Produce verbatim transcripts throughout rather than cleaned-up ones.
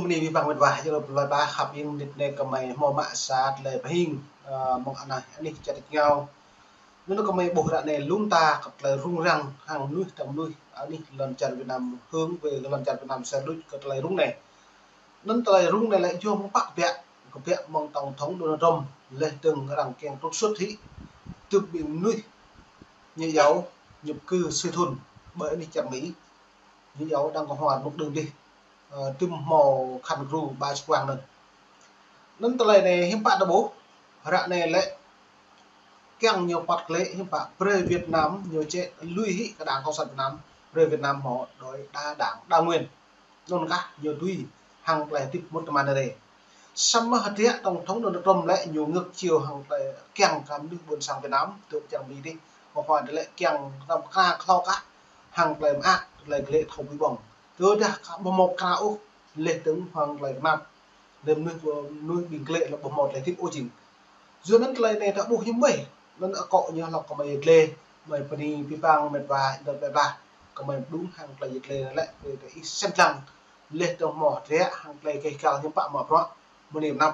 Anai ƀing ƀăng met wa, jơlop lơi ba khăp ing nit ne kơmơi hmâo mă sa tơlơi pơhing, ơ, mơ̆ng anai, anih čar ngao. Anŭn kơmơi ƀuh ră anai lŏm ta kơ tơlơi rŭng răng hăng mơnuih tơm mơnuih, anih lŏn čar Việt Nam, hơ̆ng wơi lŏn čar Việt Nam sa đôč kơ tơlơi rŭng anai. Anŭn tơlơi rŭng anai lĕ yua mơ̆ng pă kơbiă, kơbiă mơ̆ng tổng thống Donald Trump, leh dơ̆ng arăng kiăng trục xuất hĭ, tŭ ƀing mơnuih ñu yua, nhập cư sui thun, ƀơi anih čar Mi. Ñu yua đang Cộng hòa rơnŭk đưm dih, ơ, tŭm hmâo khăn gru ba čơkuang anŭn. Anŭn tơlơi anai hiư̆m pă ta ƀuh, ră anai lĕ kiăng ñu păt klĕ hiư̆m pă brơi Việt Nam ñu čĕ lui hĭ kơ Đảng Cộng sản Việt Nam, brơi Việt Nam hmâo đôč đa đảng đa nguyên. Anŭn kah ñu tui hăng tơlơi tip mŭt tơman rê. Samơ̆ hơdră tổng thống Donald Trump lĕ ñu ngược chiều hăng tơlơi kiăng kơ mơnuih ƀôn sang Việt Nam, tŭ čar Mi dih, kơ hua lĕ kiăng răm kra klâo kah hăng tơlơi mơak, tơlơi glĕ thâo ƀui ƀơ̆ng. Tơdah kơ ƀu hmâo kra ôh, leh dơ̆ng hăng tơlơi kơnap. Leh mơnuih, mơnuih ƀing glĕ lĕ ƀu hmâo tơlơi tip ôh jing. Yua anŭn tơlơi anai ta ƀuh hiư̆m ƀơi. Anŭn akŏ ñu hlâo kơmơi glĕ, mơi bơni ƀing ƀăng met wa, dơ̆ng met wa, kơmơi mơđung hăng tơlơi glĕ lĕ, tơlơi ih sĭt lăng. Leh dơ̆ng hmâo hơdră hăng tơlơi keh kal hiư̆m pă mă bruă, mơni mơnăp.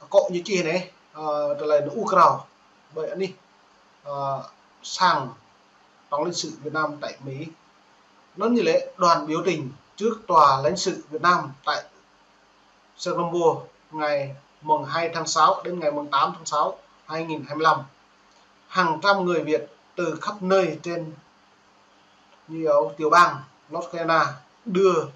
Akŏ ñu čih anai, ơ, tơlơi anŭn ur krao ƀơi anih, ơ, sang tổng lãnh sự Việt Nam tại Mỹ. Anŭn ñu lĕ đoàn biểu tình trước tòa lãnh sự Việt Nam tại Singapore ngày mùng hai tháng sáu đến ngày mùng tám tháng sáu hai nghìn hai mươi lăm. Hàng trăm người Việt từ khắp nơi trên nhiều tiểu bang North Carolina đưa,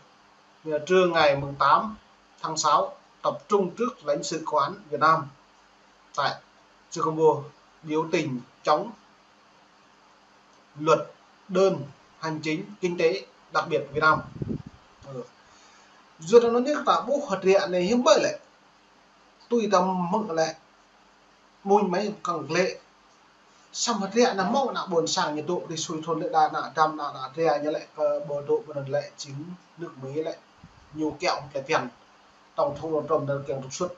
trưa ngày mùng tám tháng sáu, tập trung trước lãnh sự quán Việt Nam tại Singapore biểu tình chống luật đơn hành chính kinh tế đặc biệt Việt Nam. Ơ. Yua anŭn anai ta ƀuh hơdră anai hiư̆m ƀơi lĕ. Tui ta mơ̆ng lĕ. Mơ̆ng mơi kăng glĕ. Samơ̆ hơdră anai mơ̆ng ană ƀôn sang ñu dŏ ƀơi sui thun lĕ đa ană dăm ană ană hơdră ñu lĕ kơ ƀu dŏ ƀơi anŭn lĕ jing nước Mỹ lĕ. Ñu kiăng tơlơi phiăn. Tổng thống Donald Trump anŭn kiăng trục xuất.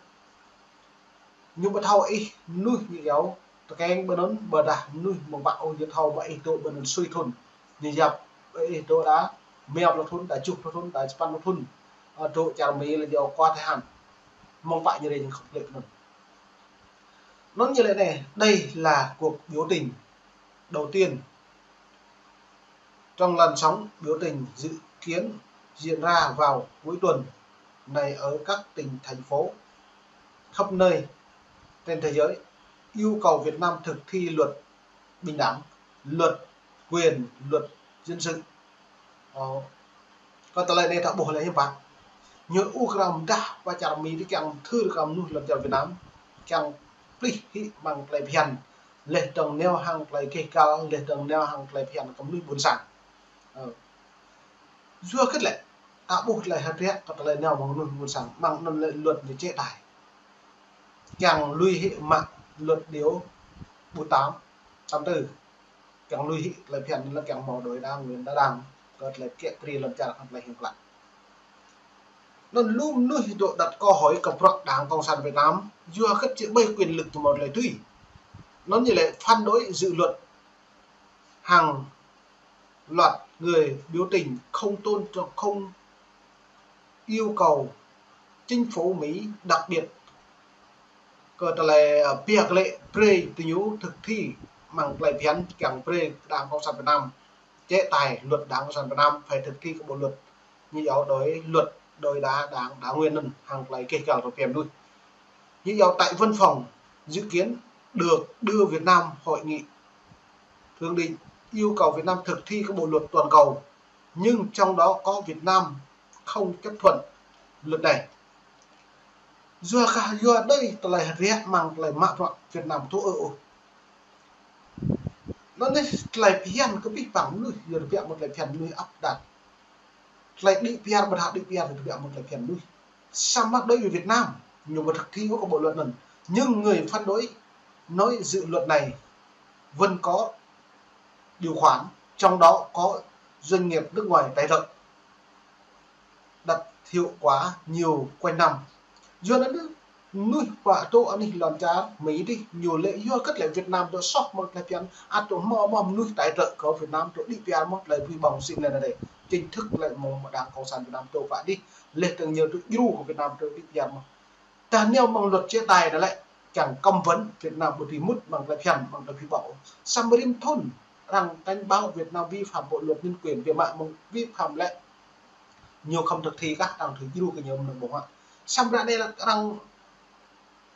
Ñu ƀu thâo ih mơnuih ñu yua, tơkeng ƀơi anŭn ƀôdah mơnuih mơ̆ng pă ôh ñu thâo mă ih dŏ ƀơi anŭn sui thun. Ñu yap ih dŏ đa rơma pluh thun, đa tơjuh pluh thun, đa sapăn pluh thun. Ơ, dŏ čar Mi lĕ yua kơ tơhan. Mơ̆ng pă ñu rê ñu khŏm glĕ anŭn. Anŭn ñu lĕ anai, đây là cuộc biểu tình đầu tiên trong làn sóng biểu tình dự kiến diễn ra vào cuối tuần này ở các tỉnh, thành phố khắp nơi trên thế giới, yêu cầu Việt Nam thực thi luật bình đẳng, luật quyền, luật dân sự. Ơ, kơ tơlơi anai ta ƀuh lĕ hiư̆m pă. Ñu ur krao mơdah pơ čar Mi dih kiăng thâo kơ mơnuih lŏn čar Việt Nam, kiăng plih hĭ mơ̆ng tơlơi phiăn, leh dơ̆ng nao hăng tơlơi keh kal, leh dơ̆ng nao hăng tơlơi phiăn kơ mơnuih ƀôn sang. Ơ. Yua hơget lĕ, ta ƀuh tơlơi hơdră kơ tơlơi nao mơ̆ng mơnuih ƀôn sang, mơ̆ng anŭn lĕ luật ñu chế tài. Kiăng lui hĭ mă luật điều bốn tám, tám tư. Kiăng lui hĭ tơlơi phiăn anŭn lĕ kiăng hmâo đôč đa nguyên đa đảng, kơ tơlơi kiăng tri lŏn čar hăng tơlơi hiam klă. Anŭn lu mơnuih dŏ đặt câu hỏi kơ bruă Đảng Cộng sản Việt Nam, yua hơget či ƀơi quyền lực tơmơ̆ tơlơi tui. Anŭn ñu lĕ phản đối dự luật hàng loạt người biểu tình không tôn trọng, không yêu cầu chính phủ Mỹ, đặc biệt kơ tơlơi, ơ, pia glĕ brơi tơ ñu thực thi mơ̆ng tơlơi phiăn kiăng brơi Đảng Cộng sản Việt Nam chế tài luật Đảng Cộng sản Việt Nam phải thực thi kơ bộ luật ñu yua đôč luật đôč đa đảng đa nguyên anŭn hăng tơlơi keh kal tơlơi phiăn đôč. Ñu yua tại văn phòng dự kiến được đưa Việt Nam hội nghị thượng đỉnh yêu cầu Việt Nam thực thi các bộ luật toàn cầu, nhưng trong đó có Việt Nam không chấp thuận luật này. Yua kơ yua đơi tơlơi hơdră mơ̆ng tơlơi mă bruă Việt Nam tŭ ơ ôh. Anŭn anai tơlơi phiăn kơ ƀing ƀăng mơnuih, yua tơbiă mơ̆ng tơlơi phiăn mơnuih áp đặt. Tơlơi đĭ piar ƀôdah đĭ piar tơbiă mơ̆ng tơlơi phiăn mơnuih. Samơ̆ đối với Việt Nam, ñu ƀu thực thi ôh kơ bộ luật anŭn. Nhưng người phản đối nói dự luật này vẫn có điều khoản, trong đó có doanh nghiệp nước ngoài tài trợ, đạt hiệu quả nhiều quanh năm. Yua anŭn Mơnuih pă tŭ anih lŏn čar Mi dih, ñu lĕ yua kơ tơlơi Việt Nam tŭ soh mơ̆ng tơlơi phiăn, ăt tŭ hmâo mơ̆ mơnuih tài trợ kơ Việt Nam tŭ đĭ piar mơ̆ tơlơi pui ƀong sing lĕ anai. Chính thức lĕ mơ̆ng Đảng Cộng sản Việt Nam tŭ pă dih, lĕ tơng ñu tŭ djru kơ Việt Nam tŭ đĭ piar mơ̆. Tơdah neo mơ̆ng luật chế tài anai lĕ, kiăng cấm vận Việt Nam ƀu dưi mŭt mơ̆ng tơlơi phiăn, mơ̆ng tơlơi pui ƀong. Samơ̆ rĭm thŭn, arăng cảnh báo Việt Nam vi phạm bộ luật nhân quyền, biă mă mơ̆ng vi phạm lĕ ñu khŏm thực thi kah, arăng tŭ djru kơ ñu mơ̆ng ƀong hă. Samơ̆ ră anai lĕ arăng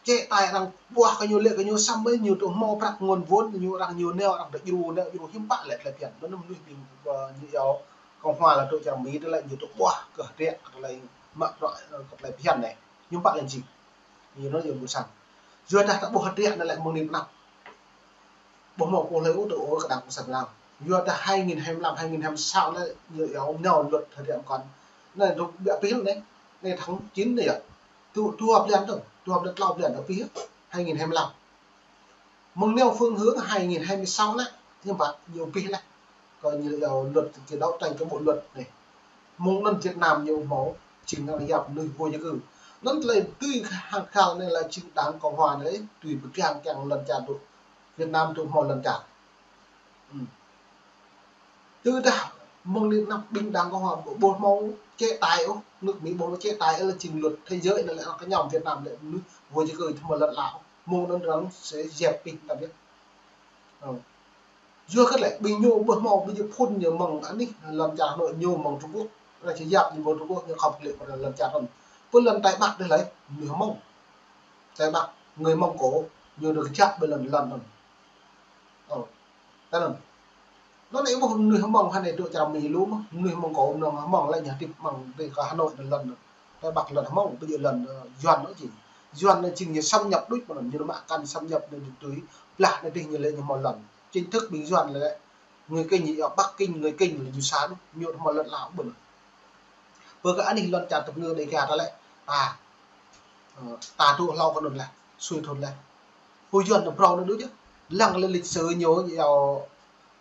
chế tài, arăng ƀuah kơ ñu, lĕ kơ ñu, samơ̆ ñu tŭ hmâo prăk nguồn vốn, ñu arăng ñu neo, arăng tŭ djru, neo djru hiư̆m pă lĕ tơlơi phiăn. Anŭn mơnuih ƀing, ơ, ñu yua Cộng hòa lĕ tŭ čar Mi tơlơi ñu tŭ ƀuah kơ hơdră kơ tơlơi mă bruă, ơ, kơ tơlơi phiăn anai. Hiư̆m pă lĕ jing. Ñu anŭn yua ƀu sang. Yua dah ta ƀuh hơdră anai lĕ mơ̆ng anai pơ anăp. Ƀu hmâo pô hlơi ôh tŭ ôh kơ Đảng Cộng sản Việt Nam. Yua dah hai nghìn hai mươi lăm, hai nghìn hai mươi sáu anai, ñu yua neo luật hơdră mơkŏn. Anai tŭ biă pil anai. Anai tháng chín anai yơh. Tŭ dua blan tŭ, dua blan klâo blan tŭ pil. Hai nghìn hai mươi lăm. Mơ̆ng neo phương hướng hai nghìn hai mươi sáu anai, hiư̆m pă ñu pih lĕ. Kơ ñu yua luật, cái đấu tranh cái bộ luật anai. Mơ̆ng anŭn Việt Nam ñu hmâo, jing năng yap mơnuih vô gia cư. Anŭn tơlơi tui hăng khăl anai lĕ jing Đảng Cộng hòa anai, tui pơgang kiăng lŏn čar tŭ. Việt Nam tŭ hmâo lŏn čar. Ư. Tơdah mơ̆ng anai pơ anăp ƀing Đảng Cộng hòa ƀu, ƀu hmâo chế tài ôh, nước Mỹ ƀu hmâo chế tài, lĕ jing luật thế giới anai lĕ arăng kơñăm Việt Nam lĕ mơnuih vô gia cư tŭ hmâo lŏn ala ôh. Mơ̆ng anŭn arăng sẽ dẹp pih ta biă. Ơ. Yua kơ lĕ ƀing ñu ƀu hmâo, ƀing ñu phun ñu mơ̆ng anih lŏn čar Hà Nội, ñu mơ̆ng Trung Quốc. Arăng či yap ñu mơ̆ng Trung Quốc, ñu khŏm kơ lĕ pơ lŏn čar anŭn. Pơ lŏn Tây Bắc dih lĕ, mơnuih Hmông. Tây Bắc, người Mông Cổ, ñu dŏ kơjăp ƀơi lŏn, lŏn anŭn. Ơ, tui anŭn. Anŭn anai ƀuh mơnuih Hmông hơnai tŭ čar Mi lu mơ̆, mơnuih Mông Cổ, mơnuih Hmông lĕ ñu hơdip mơ̆ng dih kơ Hà Nội anŭn lŏn anŭn. Tây Bắc lŏn Hmông, ƀu djơ̆ lŏn, ơ, Yuan ôh jing. Yuan anŭn jing ñu xâm nhập đôč mơ̆n, ñu mă kăn xâm nhập anŭn tui, blah anŭn dih ñu lĕ ñu hmâo lŏn. Chính thức ƀing Yuan lĕ, người Kinh ñu yua Bắc Kinh, người Kinh lĕ ñu sa đôč, ñu hmâo lŏn ala ƀu anŭn. Pơ kơ anih lŏn čar tơpơngư Đêga ta lĕ, ta, ơ, ta tŭ hlâo kơ anŭn lĕ, sui thŭn lĕ. Pô Yuan anŭn phrâo anŭn đôč yơh. Lăng lĕ lịch sử ñu yua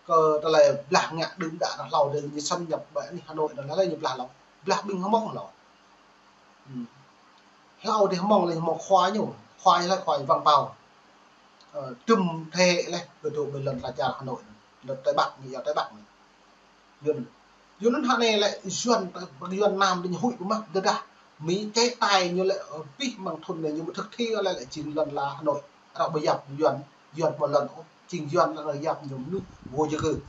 kơ tơlơi blah ngă đưm đă anŭn hlâo dih ñu xâm nhập ƀơi anih Hà Nội anŭn lĕ ñu blah hlâo. Blah ƀing Hmông hlâo. Ư. Hlâo dih Hmông lĕ Hmông khua ñu, khua ñu lĕ khua Văn Pao. Ơ, tŭm thế lĕ, kơ tŭ ƀơi lŏn čar Hà Nội, lŏn Tây Bắc, ñu yua Tây Bắc anai. Yuan. Yuan anŭn hơnai lĕ Yuan, Yuan Nam dih ñu huĭ ƀu mă, tơdah Mi chế tài ñu lĕ, ơ, pih mơ̆ng thŭn anai ñu ƀu thực thi lĕ, lĕ jing lŏn ala Hà Nội. Arăng ƀu yap Yuan, Yuan hmâo lŏn ôh, jing Yuan arăng yap ñu mơnuih vô gia cư.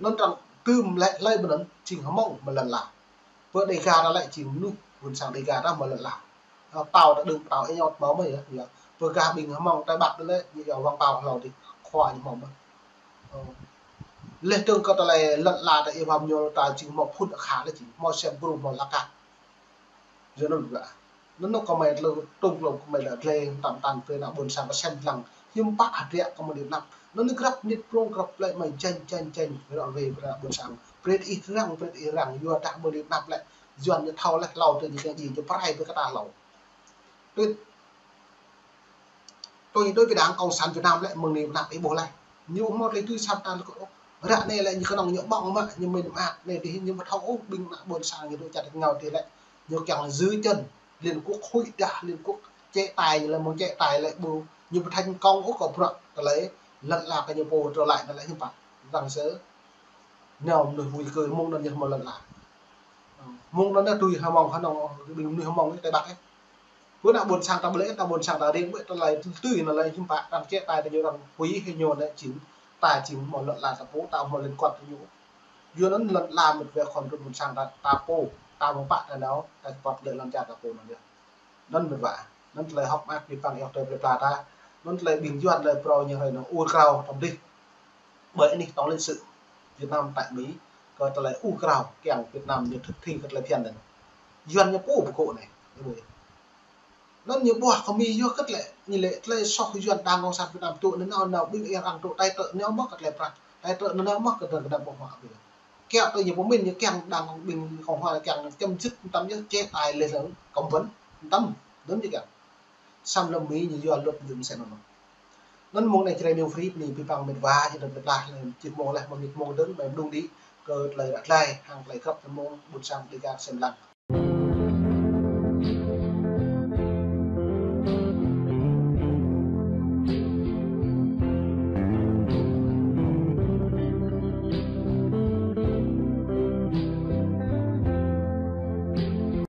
Anŭn arăng tŭm lĕ hlơi ƀu anŭn jing Hmông hmâo lŏn ala. Pơ Đêga ta lĕ jing mơnuih ƀôn sang Đêga ta hmâo lŏn ala. Ơ, pơtao ta đưm pơtao ih ñot hmâo mơ̆ yơh, yơh. Pơ gah ƀing Hmông Tây Bắc ta lĕ, ñu yua Văn Pao hlâo dih, khua ñu hmâo mơ̆. Ơ. Lĕ tơng kơ tơlơi lŏn ala ta ih ƀăm ñu ta jing hmâo phŭn akha lĕ jing, hmâo sem gru hmâo laka. Yua anŭn gah. Anŭn anŭn kơmơi tơlơi tŭm klông kơmơi lĕ glai tam tăn pơ anăp ƀôn sang kơ sem lăng. Hiư̆m pă hơdră kơ mơ̆ng anai pơ anăp. Anŭn anai grăp nit prong grăp lĕ mơi janh janh janh. Ră ruai pơ anăp ƀôn sang. Brơi ih răng, brơi ih răng. Yua dah mơ̆ng anai pơ anăp lĕ. Yuan ñu thâo lĕ hlâo tơ ñu kiăng jing ñu pơrai pơ kơta hlâo. Tui, tui, tui pơ Đảng Cộng sản Việt Nam lĕ mơ̆ng anai pơ anăp ih ƀuh lĕ. Ñu hmâo tơlơi tui sat tan kơ ôh. Ră anai lĕ ñu kơnơ̆ng ñu ƀơ̆ng mă, ñu mĭn mă, anai dih ñu ƀu thâo ôh, ƀing anăp ƀôn sang ñu tŭ čar ngao dih lĕ. Ñu kiăng giữ chân, Liên Quốc huĭ dah, Liên Quốc chế tài ñu lĕ mơ̆ng chế tài lĕ ƀu, ñu ƀu thành công ôh kơ bruă tơlơi lŏn ala kơ ñu pô trở lại anŭn lĕ hiư̆m pă. Răng sơ, neo mơnuih vô gia cư mơ̆ng anŭn ñu hmâo lŏn ala. Mơ̆ng anŭn anai tui Hmông, Hmông, ƀing mơnuih Hmông Tây Bắc ih. Pơ anăp ƀôn sang ta ƀu lĕ, ta ƀôn sang ta riêng ƀu, tơlơi tui anŭn lĕ hiư̆m pă, arăng chế tài kơ ñu, arăng huĭ hĭ ñu anai jing, ta jing hmâo lŏn ala ta pô, ta hmâo liên quan kơ ñu. Yua anŭn lŏn ala mĕt wa khŏm tŭ ƀôn sang ta, ta pô, ta ƀu pă ta nao, ta pơ̆t lĕ lŏn čar ta pô anŭn yơh. Anŭn mĕt wa, anŭn tơlơi hơ̆k mơak pơpăng yơh tơlơi plơi pla ta, anŭn tơlơi ƀing Yuan tơlơi phrâo ñu hrơi anŭn ur krao tơm dih. Ƀơi anih tổng lãnh sự Việt Nam tại Mỹ, kơ tơlơi ur krao kiăng Việt Nam ñu thực thi kơ tơlơi phiăn anŭn. Yuan ñu pô pơkŏ anai. Anŭn ñu ƀuah kơ Mi yua kơ tơlơi, ñu lĕ tơlơi soh Yuan Đảng Cộng sản Việt Nam tŭ anŭn nao nao ƀing arăng tŭ tài trợ nao mơ̆ kơ tơlơi prăk. Tài trợ nao mơ̆ kơ tơlơi kơnam ƀơ̆ng huă ƀing. Kiăng tui ñu pơmĭn ñu kiăng Đảng Cộng, ƀing Cộng hòa kiăng chấm dứt tơm yơh chế tài lĕ lăng cấm vận tơm. Anŭn ñu kiăng. Samơ̆ lơ̆m Mi ñu yua luật ñu mơsĕ anŭn. Anŭn mơ̆ng anai Jrai New Free anai pơpăng mĕt wa jing tơlơi pơklaih lĕ jing mơ̆ng lĕ mơ̆ng mĕt mơ̆ng dơ̆ng mơ̆ng dơ̆ng đĭ kơ tơlơi ră glai hăng tơlơi grăp mơ̆ng ƀôn sang Đêga sem lăng.